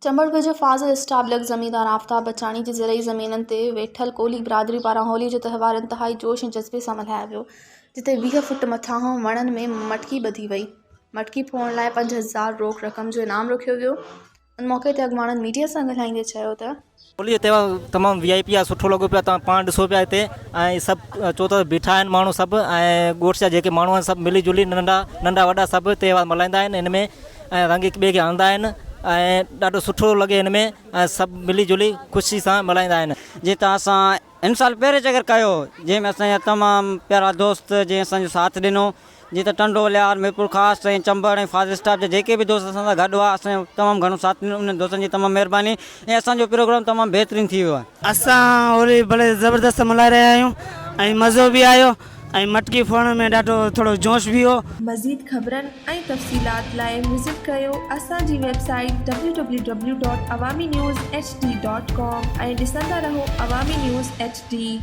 چمبڙ ويجهو فاضل اسٽاپ لڳ زميندار آفتاب بچاڻي جي زرعي زمينن تي ويٺل ڪولهي برادري پاران هولي جو تهوار انتهائي جوش ۽ جذبي سان ملهايو ويو، جتي 20 فٽ مٿانهون وڻن ۾ مٽڪي ٻڌي وئي، مٽڪي ڦوڙڻ لاء 5000 روڪ رقم جو انعام رکيو ويو، ان موقعي تي اڳواڻن ميڊيا سان ڳالهائيندي چيو ته. هولي جو تهوار تمام وي آء پي آهي سٺو لڳو پيو آهي توهان پاڻ ڏسو پيا هتي ۽ سڀ چوطرف بيٺا آهن ماڻهو سڀ ۽ ڳوٺ جا جيڪي ماڻهو آهن سڀ ملي جلي ننڍا ننڍا وڏا سڀ تهوار ملهائيندا آهن هن ۾ ۽ رنگ هڪ ٻئي کي هڻندا آهن ۽ ڏاڍو سٺو لڳي هن ۾ ۽ سڀ ملي جلي خوشي سان ملهائيندا آهن. جيئن ته اسان هن سال پهرين چڪر ڪيو جنهن ۾ اسان جا تمام پيارا دوست جنهن اسان جو ساٿ ڏنو جيئن ته ٽنڊو الهيار، ميرپورخاص ۽ چمبڙ ۽ فاضل اسٽاف جا جيڪي به دوست اسان سان گڏ هئا اسان جو تمام گهڻو ساٿ ڏنو انهن دوستن جي تمام مهرباني ۽ اسان جو پروگرام تمام بهترين ٿي ويو آهي. اسان هولي ڀلي زبردست ملهائي رهيا آهيون ۽ مزو به آيو ۽ مٽڪي ڦوڙڻ ۾ ڏاڍو ٿورو جوش به هو. مزيد خبرن ۽ تفصيلات لاء وزٽ ڪريو اسان جي website W W W dot Awami news H D dot com ۽ ڏسندا رهو عوامي نيوز ايڇ ڊي.